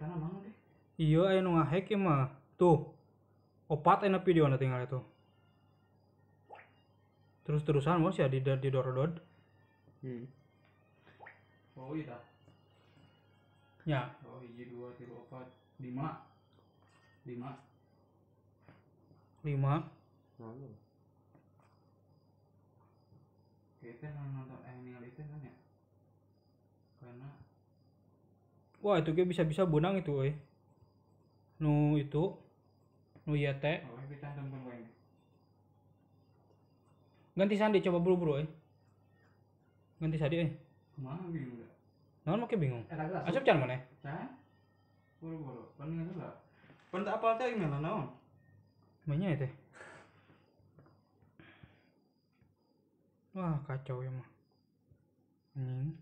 Eta mana deh? Iya aya nu ngahack ieu mah. Tuh. Opat aya videona tinggal itu. Terus-terusan bos ya di download. Oh iya. Ya. Oh 1 2 3 4 5. 5. 5. Naon? Kita nonton ningali itu kan ya. Karena wah itu ge bisa-bisa benang itu euy. Nu itu nu ieu teh. Oh, kita cantumkeun wae. Ganti sandi coba buru-buru euy. Ganti sandi euy. Kumaha bingung da? Naon make bingung? Eta geus. Asup can maneh? Can? Buru-buru. Pan geus lah. Pan teu apal teh email naon? Mainnya ya teh. Wah, kacau ya mah. Anjing.